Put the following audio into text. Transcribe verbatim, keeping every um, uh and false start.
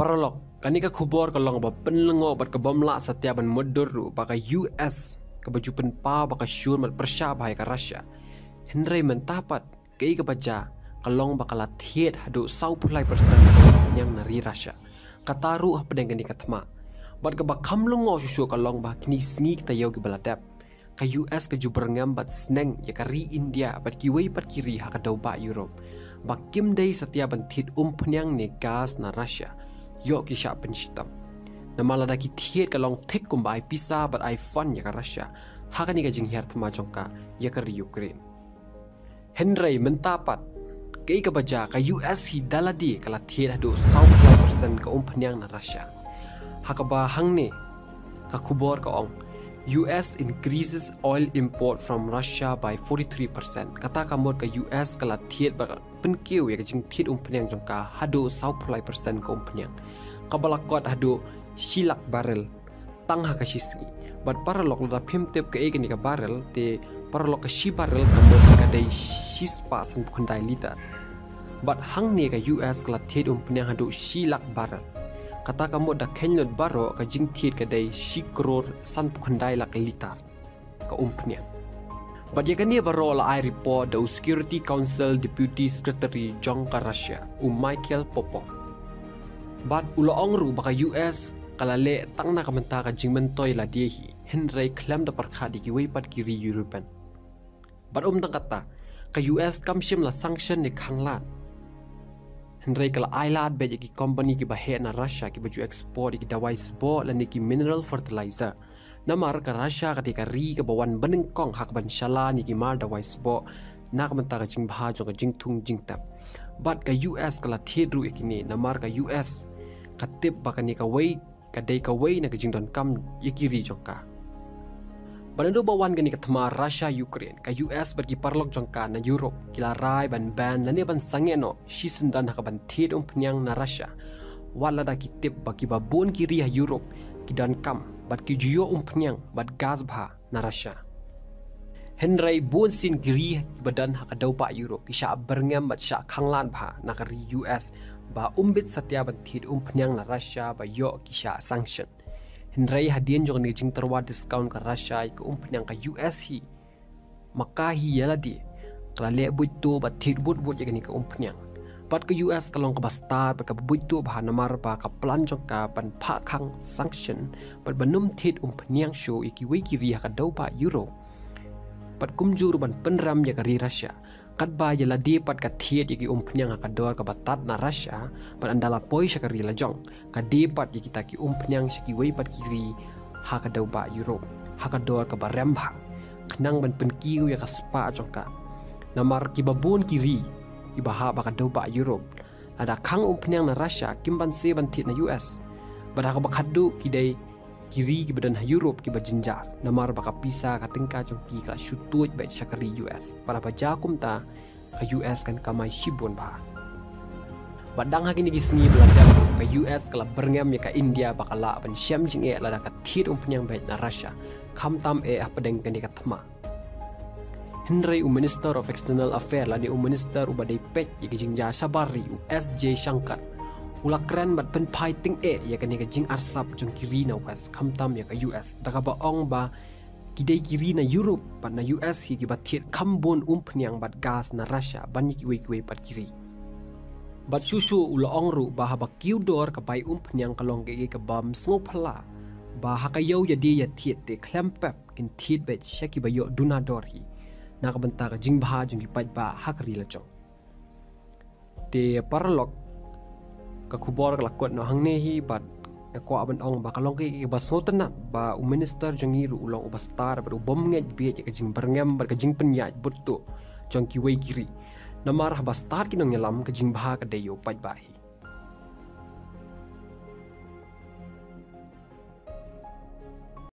Paralok, kane ka khubor ka long ba pynlyngngoh bad ka bym lah satia ban mutdur ruh ba ka U S kaba ju pynpaw ba ka shun bad pyrshah bha ïa ka Russia. Hynrei mynta pat kaei kaba jia ka long ba ka la thied haduh sawphew lai percent ka umphniang na ri Russia. Kata ruh hapdeng kane ka thma. Bad kaba kham lyngngoh shuh shuh ka long ba ha kine ki sngi ki taïew kiba la dep, ka U S ka ju byrngem bad sneng ïa ka ri India bad kiwei pat ki ri ha ka dewbah Europe ba kim dei satia ban thied umphniang ne gas na Russia ïoh ki shah pynshitom. Namar lada ki thied ka long thik kumba ai pisa bad ai fund ïa ka Russia ha kane ka jinghiar thma jong ka ïa ka ri Ukraine. Hynrei mynta pat kaei kaba jia, ka U S hi da lade ka la thied haduh sawphew lai percent ka umphniang na Russia. Ha kaba hangne ka khubor ka ong, U S increases oil import from Russia by forty-three percent. Kata ka mut ka U S ka la thied bad pynkiew ïa ka jingthied umphniang jong ka haduh sawphew lai percent ka umphniang, kaba la kot haduh shi lak barrel tang ha ka shi sngi. Bad paralok, lada phim tip kaei kane ka barrel, te paralok, ka shi barrel ka mut ka dei shispah sanphew khyndai litar. Bad hangne ka U S ka la thied umphniang haduh shi lak barrel. Kata ka mut da kheiñ lut baroh ka jingthied ka dei shi klur sanphew khyndai lak litar ka umphniang. Bad ïa kane baroh la ai report da u Security Council Deputy Secretary jong ka Russia, u Mikhail Popov. Bad u la ong ruh ba ka U S ka la leh tang na ka bynta ka jingmyntoi lade hi, hynrei khlem da pyrkhat ïa kiwei pat ki ri European. Bad ym tang kata, ka U S kam shym la sanction ne khanglad, hynrei ka la ailad beit ïa ki company kiba heh na Russia kiba ju export ïa ki dawai sboh lane ki mineral fertilizer. Namar ka Russia ka dei ka ri kaba wan banyngkong ha kaban shalan ïa ki mar dawai sboh na ka bynta ka jingbha jong ka jingthung jingtep. Bad ka U S ka la thied ruh ïa kine, namar ka U S ka tip ba kane kawei ka dei kawei na ka jingdonkam ïa ki ri jong ka. Bad naduh ba wan kane ka thma Russia Ukraine, ka U S bad ki paralok jong ka na Europe ki la rai ban ban lane ban sangeh noh shisyndon ha kaban thied umphniang na Russia, wat lada ki tip ba kiba bun ki ri ha Europe ki donkam bad ki ju ïoh umphniang bad gas bha na Russia. Hynrei bun sien ki ri kiba don ha ka dewbah Europe ki shah byrngem bad shah khanglad bha na ka ri U S ba ym bit satia ban thied umphniang na Russia ba ïoh ki shah sanction. Hynrei hadien jong kane ka jingtyrwa discount ka Russia ïa ka umphniang, ka U S hi, ma ka hi ïa lade, ka la leh buit tuh bad thied wut wut ïa kane ka umphniang. Bad ka U S ka long kaba stad bad kaba buit tuh bha namar ba ka plan jong ka ban phah khang sanction bad ban ym thied umphniang shuh ïa kiwei ki ri ha ka dewbah Europe. Bad kumjuh ruh ban pynrem ïa ka ri Russia. Katba ïa lade pat ka thied ïa ki umphniang ha ka dor kaba tad na Russia, bad ynda la poi sha ka ri lajong, ka die pat ïa kita ki umphniang sha kiwei pat ki ri ha ka dewbah Europe ha ka dor kaba rem bha, khnang ban pynkiew ïa ka spah jong ka. Namar kiba bun ki ri kiba hap ha ka dewbah Europe, lada khang umphniang na Russia, kim banse ban thied na U S. Bad ha kaba khatduh ki dei ki ri kiba don ha Europe kiba jynjar, namar ba ka pisa ka tyngka jong ki ka la shu tuid beit sha ka ri U S. Bad haba jia kumta, ka U S kan kamai shibun bha. Bad dang ha kine ki sngi ba la dep, ka U S ka la byrngem ïa ka India ba ka lah ban shem jingeh lada ka thied umphniang beit na Russia, khamtam eh hapdeng kane ka thma. Hynrei u Minister of External Affairs lane u Minister uba dei peit ïa ka jingjia shabar ri, u S Jaishankar, u la kren bad pynphai tyngeh ïa kane ka jingarsap jong ki ri na West, khamtam ïa ka U S, da kaba ong ba ki dei ki ri na Europe bad na U S hi kiba thied kham bun umphniang bad gas na Russia ban ïa kiwei kiwei pat ki ri. Bad shuh shuh u la ong ruh ba haba kiew dor ka bai umphniang ka long kaei kaei kabym sngewphylla, ba ha ka ïew ïadie ïathied te khlem pep kin thied beit sha kiba ïoh duna dor hi, na ka bynta ka jingbha jong ki paidbah ha ka ri lajong. Te paralok, ka khubor ka la kut noh hangne hi, bad nga kwah ban ong ba ka long kaei kaba sngewtynnat ba u minister jong ngi ruh u long uba stad bad u bym ngeit bieit ïa ka jingbyrngem bad ka jingpynïaid bud tuh jong kiwei ki ri. Namar haba stad ki nongïalam, ka jingbha ka dei ïa u paidbah hi.